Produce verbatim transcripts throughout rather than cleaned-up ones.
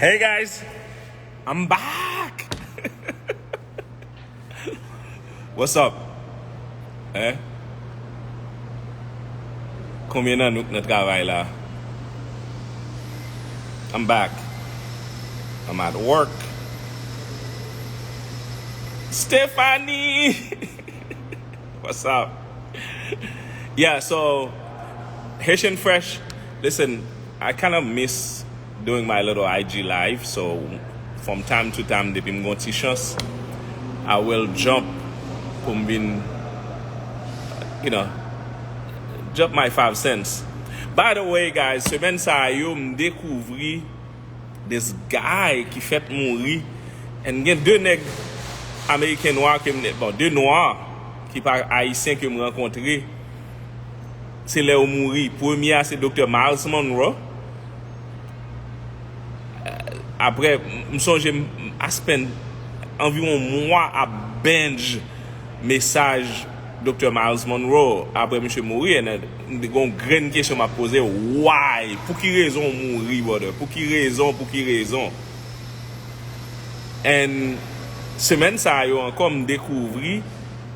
Hey guys, I'm back. What's up? Eh? Konbyen nan nou k nan travay la? I'm back. I'm at work. Stephanie! What's up? Yeah, so Haitian Fresh, listen, I kind of miss doing my little I G live, so from time to time, depi m gon ti chans, I will jump pou m vin, you know, jump my five cents. By the way, guys, semèn sa a yo, m dekouvri this guy ki fèt mouri. And gen de nèg ameriken nwa ke m, bon, de nwa ki pa ayisyen ke m rankontre. Se lè yo mouri. Premye a se Doktè Myles Munroe. Apre, m sonje m, I spend anviwon mwa ap binge mesaj Doktè Myles Munroe apre misye mouri. And then, gon grenn kesyon m ap poze, why? Pou ki rezon w mouri, brother? Pou ki rezon? Pou ki rezon? And semèn sa yo ankò, m dekouvri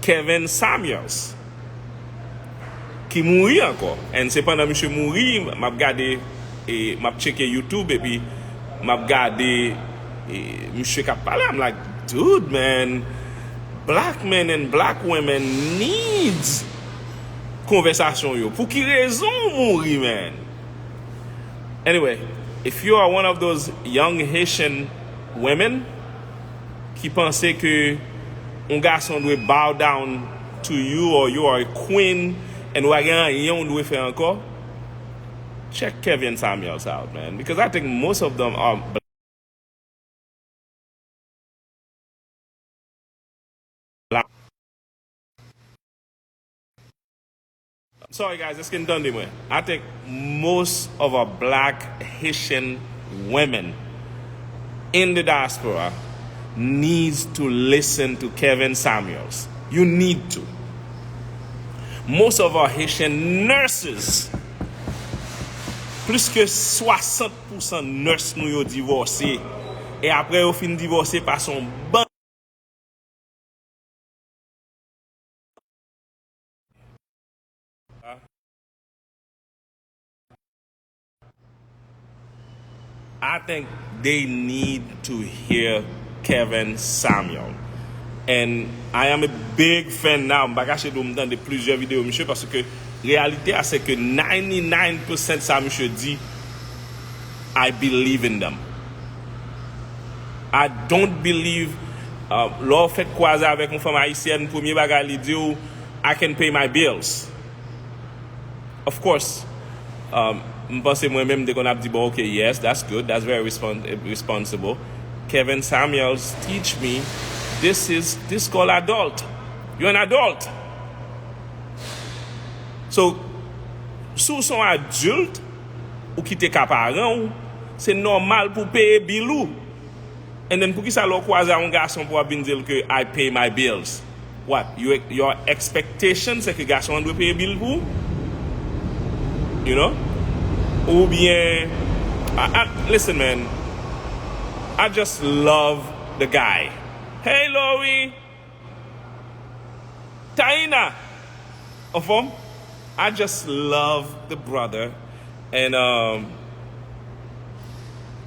Kevin Samuels ki mouri ankò. And se pandan misye mouri, m ap gade, e, m ap tcheke YouTube, epi m ap gade, e, misye k ap pale. I'm like, dude, man, black men and black women needs konvèsasyon yo. Pou ki rezon w mouri, man? Anyway, if you are one of those young Haitian women ki panse ke yon gason dwe bow down to you or you are a queen and w pa gen anyen w dwe fè ankò, check Kevin Samuels out, man, because I think most of them are black. Sorry guys, èske n tande mwen? I think most of our black Haitian women in the diaspora needs to listen to Kevin Samuels. You need to. Most of our Haitian nurses, plis ke swasant pousan nurse nou yo divòse. E apre yo fin divòse, pase yon ban I think they need to hear Kevin Samuel. And I am a big fan now. M pa kache di w, m tande plizyè videyo misye, paske reyalite a se ke ninety-nine percent sa misye di, I believe in them. I don't believe, uh, lè w fèk kwaze avèk yon fanm ayisyèn, premye bagay li di w, I can pay my bills. Of course, um, m panse mwen menm m te konn ap di, bon, ok, yes, that's good, that's very respon- responsible. Kevin Samuels teach me, this is, this called adult. You're an adult. So, si w se yon adilt, ou kite ka paran w, se nòmal pou w peye bil ou. And then, poukisa lè w kwaze a yon gason pou w ap vin di l ke I pay my bills? What? You, your expectation se ke gason an dwe peye bil pou ou? You know? Oubyen, I, I, listen, man. I just love the guy. Hey, Lori! Taina! Anfòm? I just love the brother. And, um,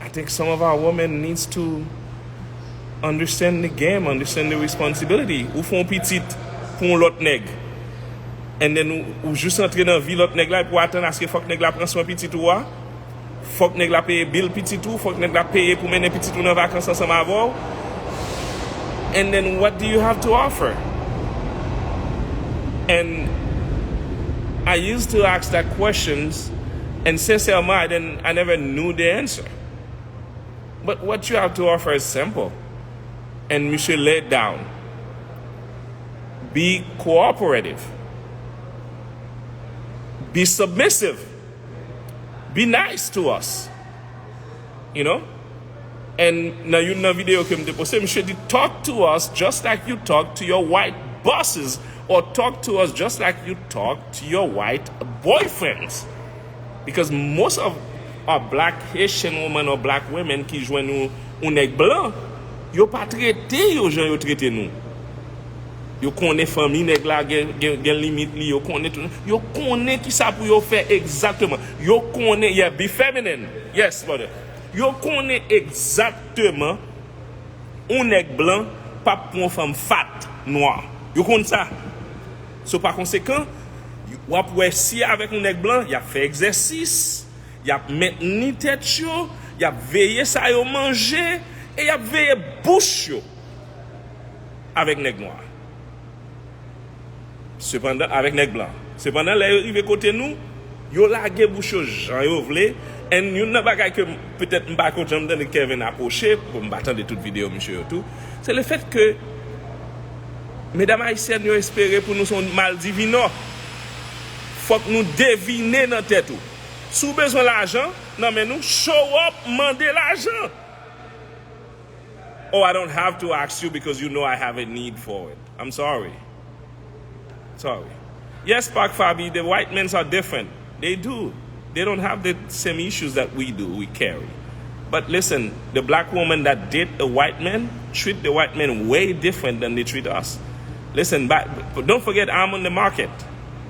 I think some of our women needs to understand the game, understand the responsibility. Ou fè yon pitit pou yon lòt nèg. And then ou, ou jis antre nan vi lòt nèg la, epi w atann aske fòk nèg la pran swen pitit ou a. Fòk nèg la peye bil pitit ou, fòk nèg la peye pou mennen pitit ou nan vakans ansanm avè w. And then what do you have to offer? And I used to ask that questions, and sincèrement, I didn't, I never knew the answer. But what you have to offer is simple. And misye lay it down. Be cooperative. Be submissive. Be nice to us. You know? And nan youn nan videyo ke m te poste, misye di, talk to us just like you talk to your white bosses, or talk to us just like you talk to your white boyfriends. Because most of a black Haitian woman or black women ki jwenn yon, yon nèg blan, yo pa trete yo jan yo trete nou. Yo konnen fanmi nèg la gen, gen, gen limit li, yo konnen tout, yo konnen ki sa pou yo fè egzakteman. Yo konnen, yeah, be feminine. Yes, brother. Yo konnen egzakteman yon nèg blan p ap pran yon fanm fat, nwa. Yo konn sa. So, pa konsekan, w ap wè si avèk yon nèg blan, y ap fè egzèsis, y ap mentni tèt yo, y ap veye sa yo manje, e y ap veye bouch yo avèk nèg nwa. Sepandan, avèk nèg blan. Sepandan, lè yo rive kote nou, yo lage bouch yo jan yo vle. And youn nan bagay ke m, petèt m pa ko janm tande Kevin apwoche, bon, m pa tande tout videyo misye yo tou, se lefèt ke medam ayisyèn yo espere pou nou se yon mal divinò. Fòk nou devine nan tèt ou. Si w bezwen lajan nan men nou, show up, mande lajan. Oh, I don't have to ask you because you know I have a need for it. I'm sorry. Sorry. Yes, Pak Fabi, the white men are different. They do. They don't have the same issues that we do, we carry. But listen, the black woman that date a white man treat the white man way different than they treat us. Listen, but, but don't forget, I'm on the market.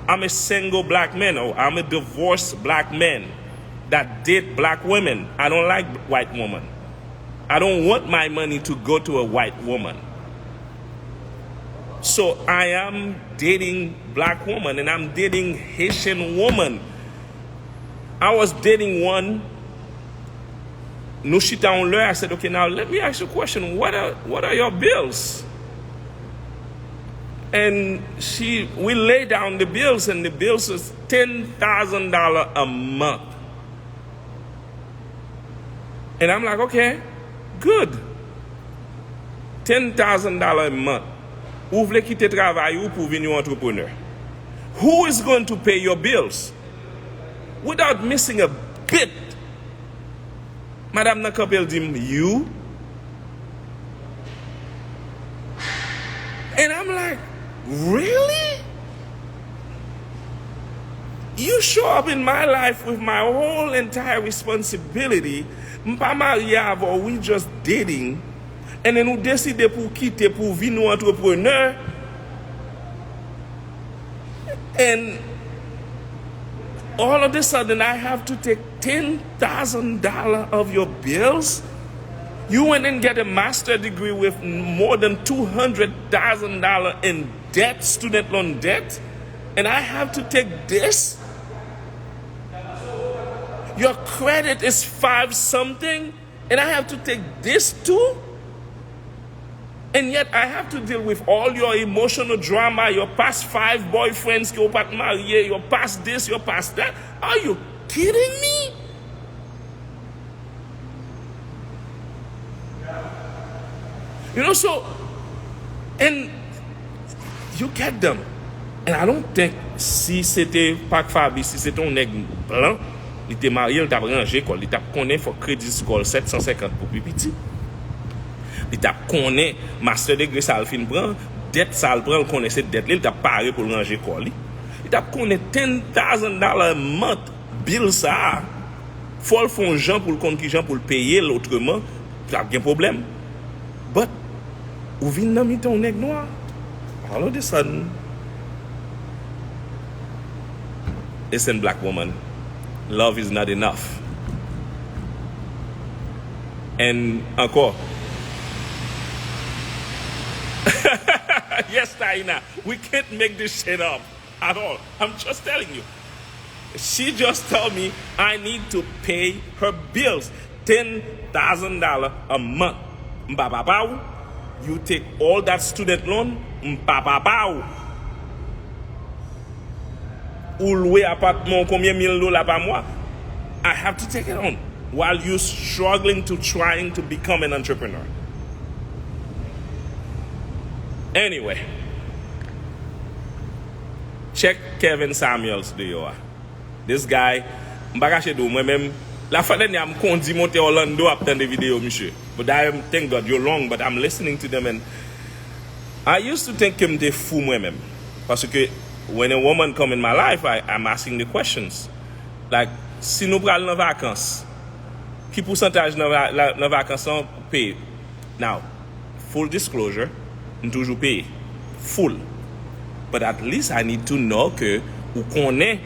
I'm a single black man, or I'm a divorced black man that date black women. I don't like white woman. I don't want my money to go to a white woman. So I am dating black woman and I'm dating Haitian woman. I was dating one. Nou chita yon lè, I said, "Okay, now let me ask you a question. What are, what are your bills?" And she, we lay down the bills, and the bills was ten thousand dollars a month. And I'm like, "Okay, good. Ten thousand dollars a month. Ou vle kite travay ou pou vin yon antreprenè. Who is going to pay your bills?" Without missing a beat, madanm nan kanpe, l di m, "You." And I'm like, "Really? You show up in my life with my whole entire responsibility. M pa marye avè w, we just dating. And then ou deside pou w kite, pou w vin yon antreprenè. And all of a sudden, I have to take ten thousand dollars of your bills. You went and get a master degree with more than two hundred thousand dollars in debt, student loan debt, and I have to take this? Your credit is five something, and I have to take this too?" And yet I have to deal with all your emotional drama, your past five boyfriends ke w pa t marye, your past this, your past that. Are you kidding me? You know, so, and you get them. And I don't think si se te Pak Fabi, si se te yon nèg blan, li te marye, li t ap ranje kò l, li t ap konnen fòk kredi score l sèt san senkant pou pi piti. Li t ap konnen master degree sa l fin pran, dèt sa l pran, l konnen se dèt li, li t ap pare pou l ranje kò li. Li t ap konnen ten thousand dollar a month bill sa a. Fò l fè yon jan pou l konn kijan pou l peye l, otreman, l ap gen pwoblèm. But, ou vin nan mitan yon nèg nwa, all of a sudden, listen, black woman, love is not enough. And ankò, yes, Taina, we can't make this shit up at all. I'm just telling you. She just told me I need to pay her bills. Ten thousand dollars a month. M pa papa w. You take all that student loan. M pa papa w. Ou lwe apatman w konbyen mil dola pa mwa? I have to take it on while you struggling to trying to become an entrepreneur. Anyway, check Kevin Samuels deyò a. This guy, m pa kache di w, mwen menm, lafwa dènyè a m kondi monte Orlando ap tande videyo misye. But I am, thank God, yo long, but I'm listening to them and I used to think ke m te fou mwen menm. Paske when a woman come in my life, I, I'm asking the questions. Like, Si nou pral nan vakans, ki pousantaj nan, va- la- nan vakans lan ou peye? Now, full disclosure, m toujou peye. Full. But at least I need to know ke ou konnen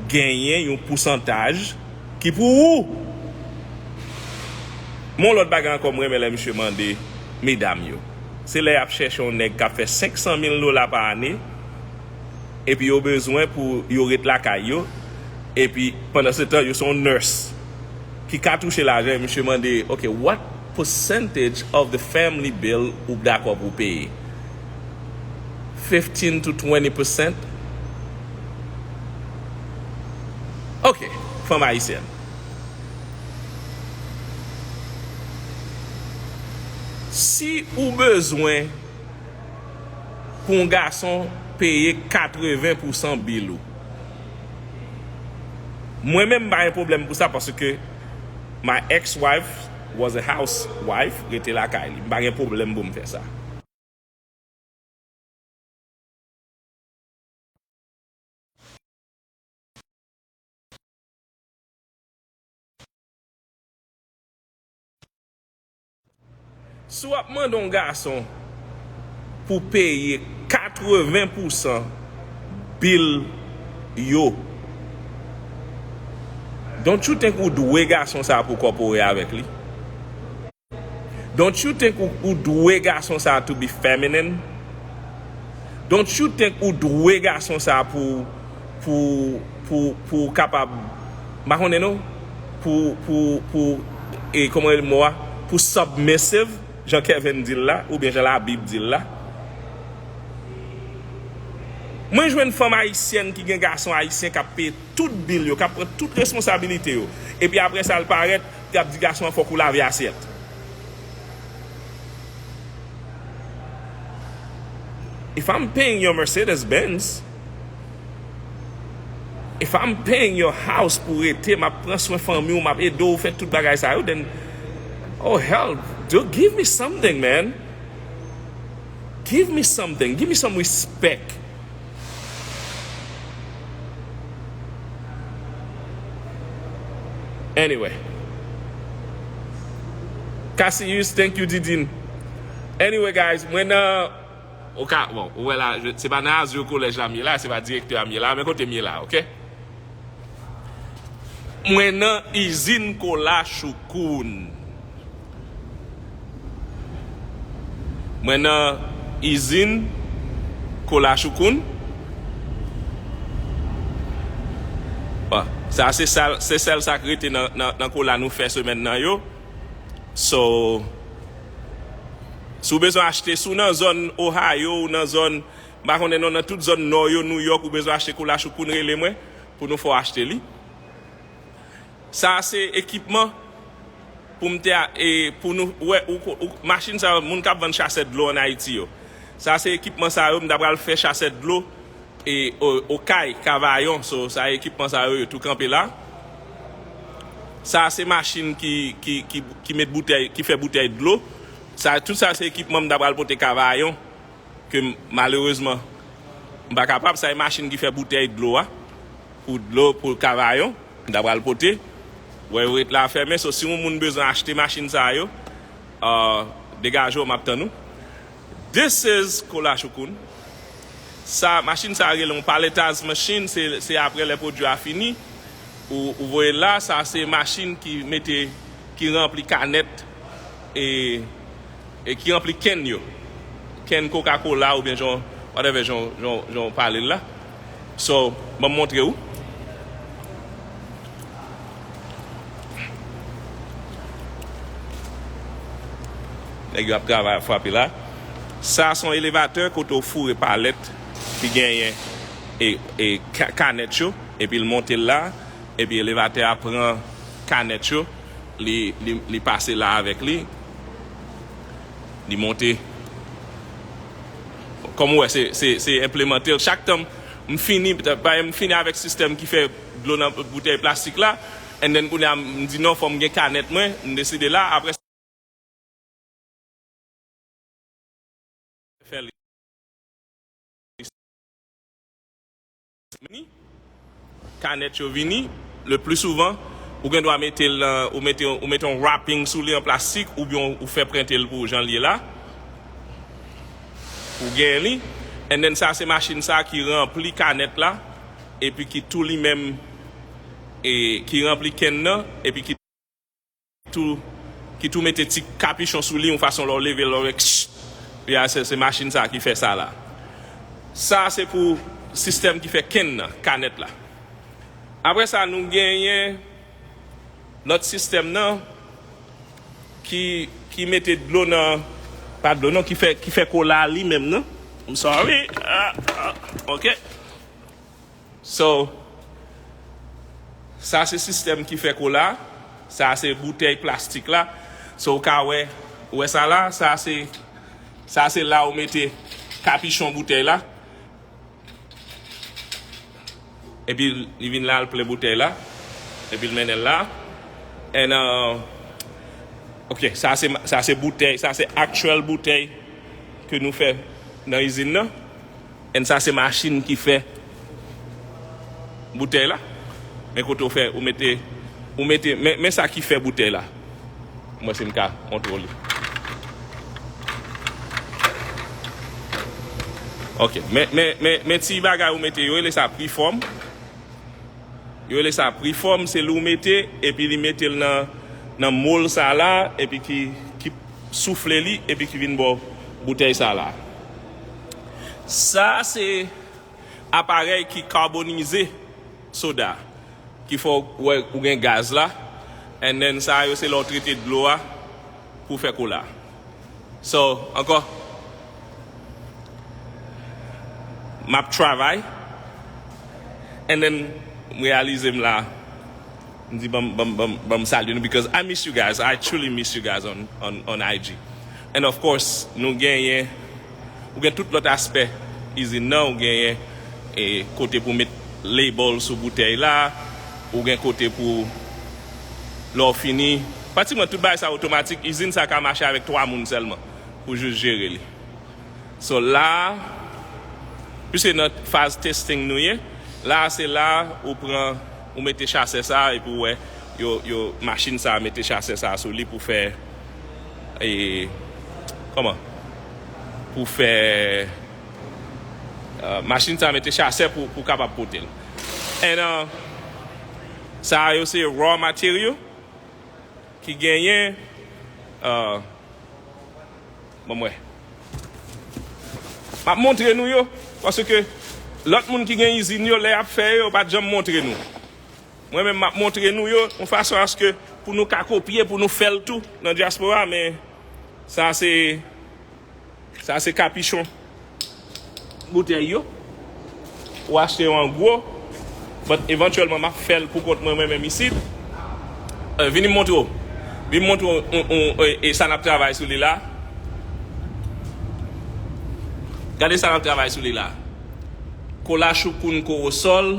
genyen yon pousantaj ki pou ou. Mon lòt bagay ankò, mwen renmen lè misye mande medam yo. Se lè y ap chèche yon nèg k ap fè senk san mil dola pa ane, epi yo bezwen pou yo ret lakay yo, epi pandan se tan yo se yon nurse ki ka touche lajan, e misye mande, "Ok, what percentage of the family bill ou dakò pou peye?" Fifteen to twenty percent? Ok, fanm ayisyèn. Si ou bezwen pou yon gason peye katreven pousan bil ou, mwen menm m pa gen pwoblèm pou sa, paske my ex-wife was a housewife, rete lakay li. M pa gen pwoblèm pou m fè sa. Si w ap mande yon gason pou peye katreven pousan bil yo, don't you think ou dwe gason sa pou kòpore avèk li? Don't you think ou, ou dwe gason sa to be feminine? Don't you think ou dwe gason sa pou, pou, pou, pou kapab, m pa konnen non, pou, pou, pou, e, kòman rele mo a? Pou submissive, jan Kevin di l la, oubyen jan Labib di l la. Mwen jwenn fanm ayisyèn ki gen gason ayisyen k ap peye tout bil yo, k ap pran tout responsabilite yo. Epi apre sa, l parèt, l ap di gason an fòk ou lave asyèt. If I'm paying your Mercedes Benz, if I'm paying your house pou rete, m ap pran swen fanmi w, m ap ede w fè tout bagay sa yo, then, oh hell, do give me something, man. Give me something. Give me some respect. Anyway. Cassius, thank you, Didine. Anyway, guys, mwen nan, ou ka, bon, ou wè la, je- se pa nan Azur College la m ye la, se pa direktè a m ye la, men kote m ye la, ok? Mwen nan izin kola choukoun. Mwen nan izin kola choukoun. Bon, sa se sèl, se sèl sa k rete nan, nan, nan kola nou fè semèn nan yo. So, si w bezwen achte, si w nan zòn Ohio, ou nan zòn, m pa konnen non, nan tout zòn nò yo, New York, ou bezwen achte kola choukoun, rele mwen pou nou fè w achte li. Sa a se ekipman pou m te a, e pou nou wè, ou, ou, machin sa yo, moun k ap vann chasè dlo ann Ayiti yo. Sa a se ekipman sa yo, m ta pral fè chasè dlo, e o, Okay, Kavayon. So, sa e ekipman sa yo, yo tou kanpe la. Sa a se machin ki, ki, ki, ki met boutèy, ki fè boutèy dlo. Sa, tout sa se ekipman m ta pral pote Kavayon. Ke m- malerezman, m pa kapab. Sa e machin ki fè boutèy dlo a, pou dlo, pou Kavayon, m ta pral pote. Wè, yo ret la fèmen. So, si yon moun bezwen achte machin sa yo, uh, degaje w, m ap tann ou. This is Kola Choukoun. Sa, machin sa rele yon palletized machine, se, se apre lè pwodui a fini, ou, ou voye l la. Sa se machin ki mete, ki ranpli kanèt, e, e ki ranpli kenn yo. Kenn Coca-Cola oubyen jan, whatever jan, jan, jan w pale l la. So, ban m montre w. Nèg yo ap travay, ap frape la. Sa se yon elevatè kote w foure palèt ki genyen e, e ka- kanèt yo, epi l monte l la, epi elevatè a pran kanèt yo, li, li, li pase la avèk li, li monte. Kòm ou wè, se, se, se enplemante l. Chak tan m fini, pa m fini avèk sistèm ki fè dlo nan boutèy plastik la, and then kounye a m di non, fò m gen kanèt mwen, m deside la, apre fè li. Kanèt yo vini, le plus souvent, ou gen dwa mete l nan, ou mete, ou mete yon wrapping sou li an plastik, oubyen ou fè prente l pou jan l ye la, pou genyen li. And then sa se machin sa ki ranpli kanèt la, epi ki tou li menm, e ki ranpli kenn nan, epi ki tou, ki tou mete ti kapichon sou li yon fason lè w leve l, lè w, ya, se, se machin sa ki fè sa la. Sa se pou sistèm ki fè kenn nan, kanèt la. Apre sa, nou genyen lòt sistèm nan ki, ki mete dlo nan, pa dlo non, ki fè, ki fè kola li menm nan. I'm sorry. Ah, ah, ok. So, sa se sistèm ki fè kola. Sa se boutèy plastik la. So, ou ka wè, ou wè sa la, sa se, sa se la ou mete kapichon boutèy la. Epi li vin la, l plen boutèy la. Epi l mennen l la. And, uh, ok, sa se, sa se boutèy, sa se actual boutèy ke nou fè nan izin nan. And sa se machin ki fè boutèy la. Men kote w fè, ou mete, ou mete, men, men sa ki fè boutèy la. Mwen si m ka montre w li. Ok, men, men, men, men ti bagay ou mete, yo rele sa preform. Yo rele sa preform, se li w mete, epi li mete l nan, nan mòl sa la, epi ki, ki soufle li, epi ki vin ba w boutèy sa la. Sa se aparèy ki kabonize soda, ki fè w wè ou gen gaz la. And then sa yo se lè w trete dlo a pou fè kola. So, ankò, m ap travay, and then m reyalize m la, m di ban m, ban m, ban m, ban m salye nou, because I miss you guys, I truly miss you guys on, on, on I G. And of course, nou genyen, ou gen tout lòt aspè izin nan, ou genyen, e, kote pou met label sou boutèy la, ou gen kote pou, lè w fini, pratikman tout bagay sa otomatik, izin sa ka mache avèk twa moun sèlman pou jis jere li. So la, piske nan faz testing nou ye, la se la ou pran, ou mete chasè sa epi ou wè yo, yo, machin sa mete chasè sa sou li pou fè, e, kòman? Pou fè, uh, machin sa mete chasè pou, pou kapab pote l. And, uh, sa yo se raw material ki genyen, uh, Ban m wè. M ap montre nou yo, paske lòt moun ki gen izin yo, lè y ap fè yo, yo pa t janm montre nou. Mwen menm, m ap montre nou yo, yon fason aske pou nou ka kopye, pou nou fè l tou nan dyaspora, men sa se, sa se kapichon boutèy yo. Ou achte yo an gwo, but evantyèlman m ap fè l pou kont mwen, mwen menm isit. Eh, vini m montre w. Vini m montre w, on, on, e, e sa n ap travay sou li la. Gade sa n ap travay sou li la. Kola choukoun kowosòl,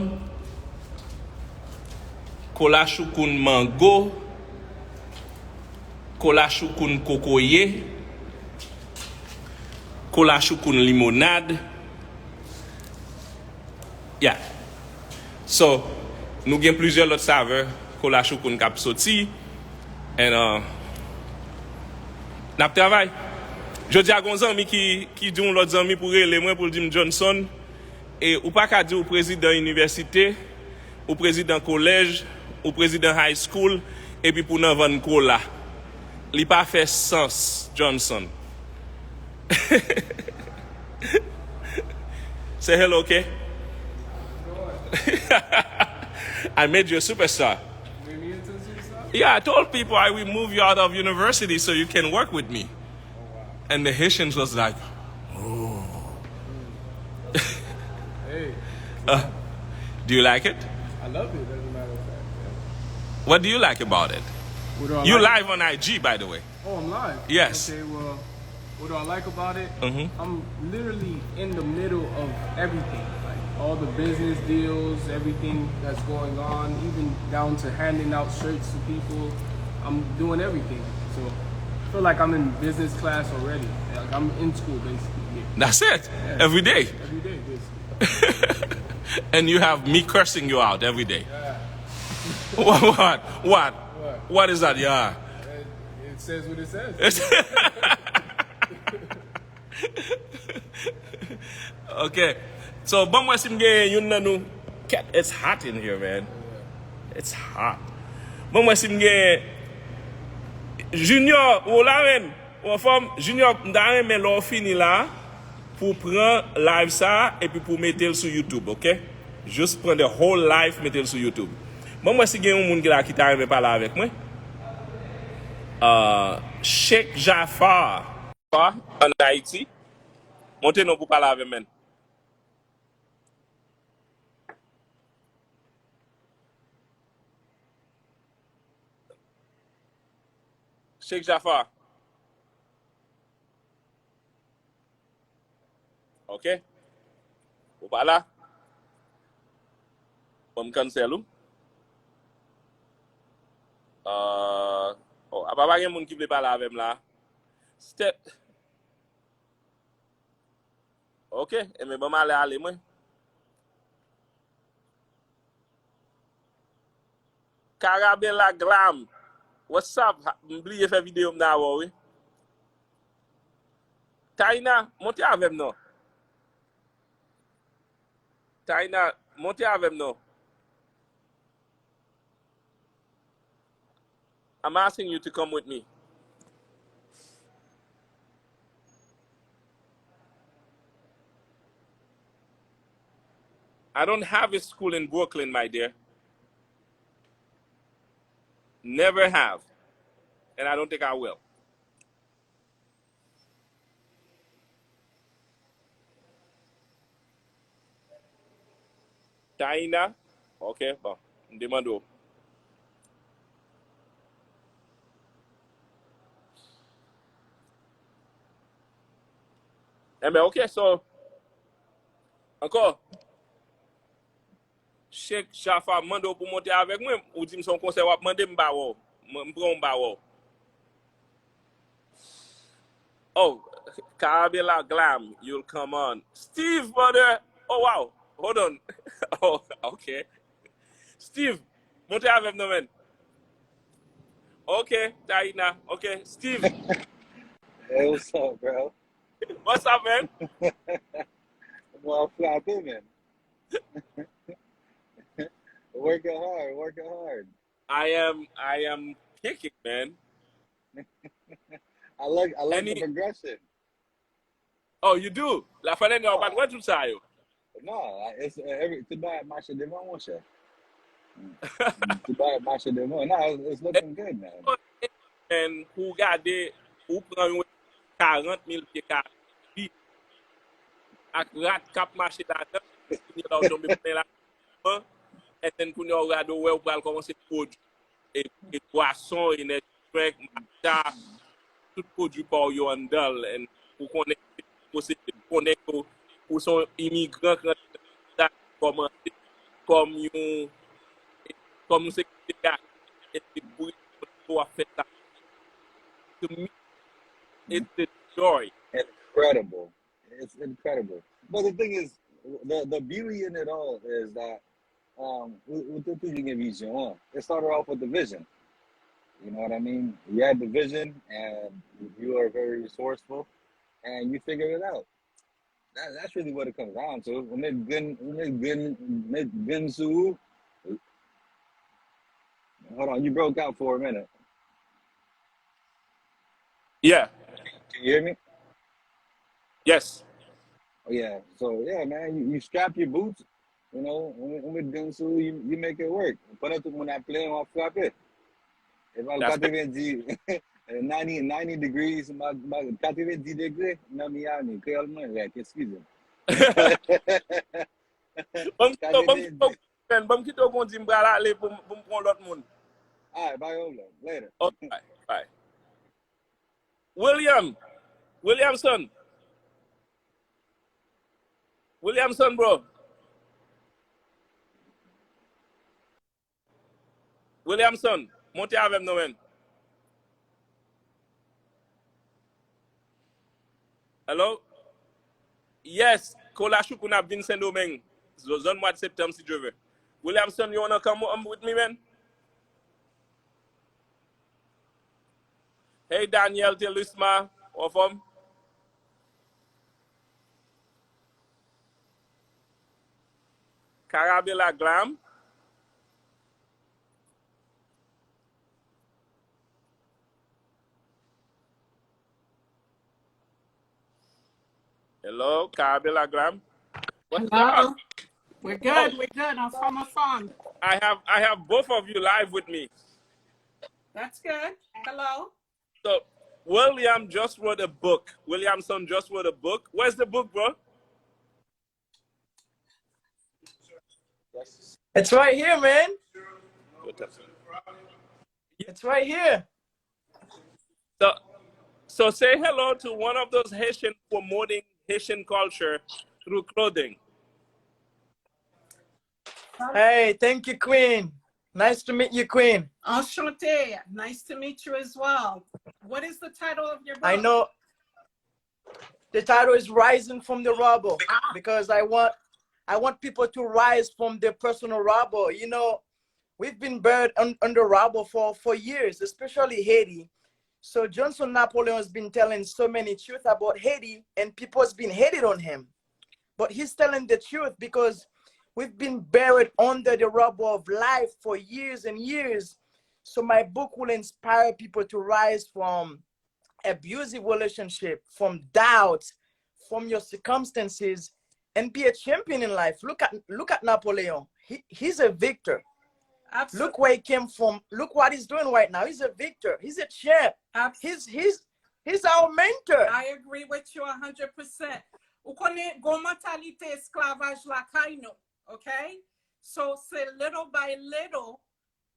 kola choukoun mango, kola choukoun kokoye, kola choukoun limonad. Yeah. So, nou gen plizyè lòt savè kola choukoun k ap soti. And, uh, n ap travay. Jodi a, gen yon zanmi ki, ki di yon lòt zanmi pou rele mwen, pou l di m, Johnson, e ou pa ka di ou prezidan inivèsite, ou prezidan kolèj, ou prezidan high school, epi pou nan vann kola. Li pa fè sans, Johnson. Say hello, okay? I made you a superstar. Yeah, I told people I will move you out of university so you can work with me. And the Haitians was like, oh. Hey. Uh, do you like it? I love it, as a matter of fact. Yeah. What do you like about it? What do I You like? Live on I G, by the way. Oh, I'm live? Yes. Okay, well, what do I like about it? Mm-hmm. I'm literally in the middle of everything. Like, all the business deals, everything that's going on, even down to handing out shirts to people. I'm doing everything. So, I feel like I'm in business class already. Like, I'm in school, basically. Yeah. That's it. Yeah. Every day. Every day, basically. And you have me cursing you out every day. Yeah. What? What? What? What? What is that? Yeah. And it says what it says. Okay. So, ban m wè si m gen youn nan nou. Cat, it's hot in here, man. It's hot. Ban m wè si m gen Junior, ou la, man? Ou anfòm? Junior, m ta renmen lè w fini la pou w pran live sa epi pou w mete l sou YouTube, ok? Just pran the whole live, mete l sou YouTube. Ban m wè si gen yon moun ki la ki ta renmen pale avèk mwen. Uh, Sheikh Jafar. Ann Ayiti. Monte non pou pale avè m, man. Sheikh Jafar. Ok. Ou pa la? Ban m cancel ou. Uh, oh, apa pa gen moun ki vle pale avè m la? Step. Ok, enben ban m ale ale mwen. Carabella Glam. What's up? M bliye fè videyo m nan avè w, wi. Taina, monte avè m non. Taina, monte avè m non. I'm asking you to come with me. I don't have a school in Brooklyn, my dear. Never have. And I don't think I will. Taina? Ok, bon. M te mande w. Enben, ok, so, ankò, Sheikh Jafar mande w pou w monte avèk mwen, ou di m se yon konsèy w ap mande, m pa wè w. M, m pran w, m pa wè w. Oh, Carabella Glam, you'll come on. Steve, brother. Oh, wow. Hold on. Oh, ok. Steve, monte avè m non, man. Ok, Taina. Ok, Steve. Hey, what's up, bro? What's up, man? Mwen ap frape, man. Working hard, working hard. I am, I am kicking, man. I like, I like the Any- progression. Oh, you do? La fè lè nè w pa t wè tout sa yo. No, it's, uh, every, tout bagay ap mache devan, monchè. Mm. Tout bagay ap mache devan. No, it's, it's looking good, man. And pou w gade, ou pran yon karant mil pye kare ak rat k ap mache ladan, kounye la w tonbe plen la, and then kounye a w gade w wè w pral kòmanse pwodui e, e bwason, energy drink, matcha, tout pwodui pa w yo anndan l, and ou konnen posede, ou konnen ke ou se yon imigran k rantre nan peyi sa, kòmanse kòm yon, kòm yon sekirite gade, epi pou w ap fè sa. To me, it's the joy. Incredible. It's incredible. But the thing is, the, the beauty in it all is that um, ou, ou te toujou gen vizyon an. It started off with the vision. You know what I mean? You had the vision and you are very resourceful and you figured it out. That, that's really what it comes down to. Ou met grenn, ou met grenn, met grenn sou ou. Hold on, you broke out for a minute. Yeah. Can you hear me? Yes. Oh, yeah. So yeah, man, you, you strap your boots. You know, ou met grenn sou ou, you, you make it work. Pandan tout moun ap plenyen, w ap frape. E pa That's katrevendi, ninety, ninety degrees, ma, ma, katrevendi degre nan Miami. Kreyòl mwen rèk, eskize m. Ban m kite w, ban m kite w, ban m kite w kondi m pral ale pou m, pou m pran lòt moun. Alright, pa gen pwoblèm. Later. Ok, bye, bye. William, Williamson. Williamson, bro. Williamson, monte avè m non, man. Hello? Yes, Kola Choukoun ap vin Sendomeng. Zo-, zòn mwa de septanm, si Dye vle. Williamson, you wanna come, um, with me, man? Hey, Daniel Telusma, ou anfòm? Carabella Glam. Hello, Carabella Glam. What's Hello. Up? We're good. We're good. I'm from a phone. I have I have both of you live with me. That's good. Hello. So William just wrote a book. Williamson just wrote a book. Where's the book, bro? It's right here, man. It's right here. So, so say hello to one of those Haitian promoting Haitian culture through clothing. Hey, thank you, Queen. Nice to meet you, Queen. Enchanté. Nice to meet you as well. What is the title of your book? I know the title is Rising from the Rubble because I want I want people to rise from their personal rubble. You know, we've been buried un, under rubble for, for years, especially Haiti. So Johnson Napoleon has been telling so many truth about Haiti, and people has been hated on him. But he's telling the truth because we've been buried under the rubble of life for years and years. So my book will inspire people to rise from abusive relationship, from doubts, from your circumstances, and be a champion in life. Look at look at Napoleon. He, he's a victor. Absolutely. Look where he came from. Look what he's doing right now. He's a victor. He's a champ. Abs- He's he's he's our mentor. I agree with you a hundred percent. Ou konnen gon mantalite esklavaj lakay nou, okay? So se little by little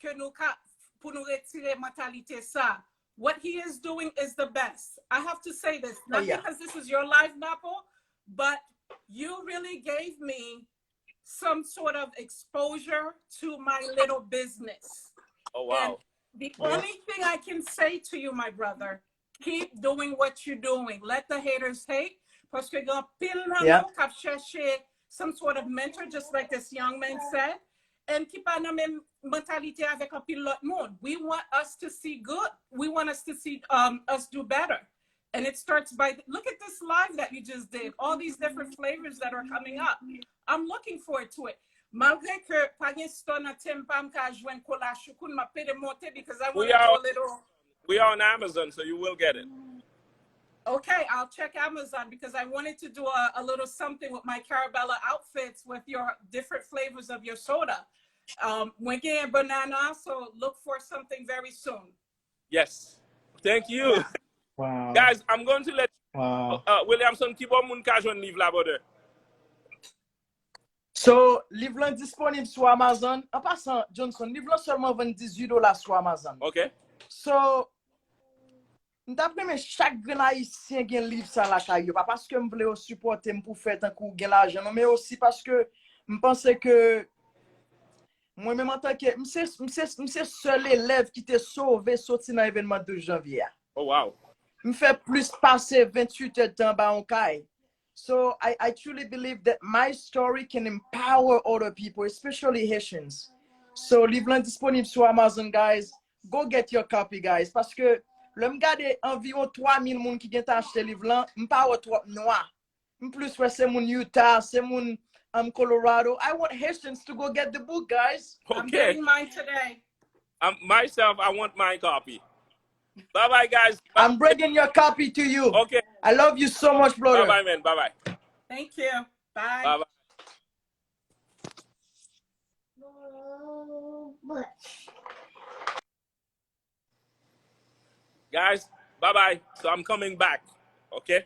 ke nou ka pou nou retire mantalite sa. What he is doing is the best. I have to say this, not Oh, yeah. Because this is your life, Napo, but you really gave me some sort of exposure to my little business. Oh wow. The Yeah. Only thing I can say to you, my brother, keep doing what you're doing. Let the haters hate. Paske gen pil nan Yeah. Nou k ap chèche some sort of mentor, just like this young man said, and ki pa nan menm mantalite avèk anpil lòt moun. We want us to see good. We want us to see um, us do better. And it starts by, look at this live that you just did. All these different flavors that are coming up. I'm looking forward to it. Malgre ke pa gen store nan Tampa, m ka jwenn kola choukoun, m ap pede monte because I want We to do are- a little. We are on Amazon, so you will get it. Okay, I'll check Amazon because I wanted to do a, a little something with my Carabella outfits with your different flavors of your soda. Um, mwen gen banana, so look for something very soon. Yes. Thank you. Wow. Guys, I'm going to let Wow. uh, Williamson, ki bò moun ka jwenn liv la, brother? So, liv lan disponib sou Amazon. An pasan, Johnson, liv lan sèlman vann dizuit dola sou Amazon. Okay. So, m t ap renmen chak grenn Ayisyen gen liv sa lakay yo. Pa paske m vle yo sipòte m pou fè tankou gen lajan, non, men osi paske m panse ke mwen menm antanke, m se, m se, m se sèl elèv ki te sove soti nan evènman douz janvye a. Oh wow. M fè plis pase ventuit èdtan anba yon kay. So I, I truly believe that my story can empower other people, especially Haitians. So liv lan disponib sou Amazon, guys. Go get your copy, guys. Paske lè m gade anviwon twa mil moun ki gentan achte liv lan, m pa wè twòp nwa. M plis wè se moun Utah, se moun um, Colorado. I want Haitians to go get the book, guys. I'm Okay. Getting mine today. Um, myself, I want my copy. Bye bye, guys. I'm bringing your copy to you. Okay. I love you so much, Bye brother. Bye, man. Bye bye. Thank you. Bye. Bye bye. Guys, bye bye. So I'm coming back. Okay?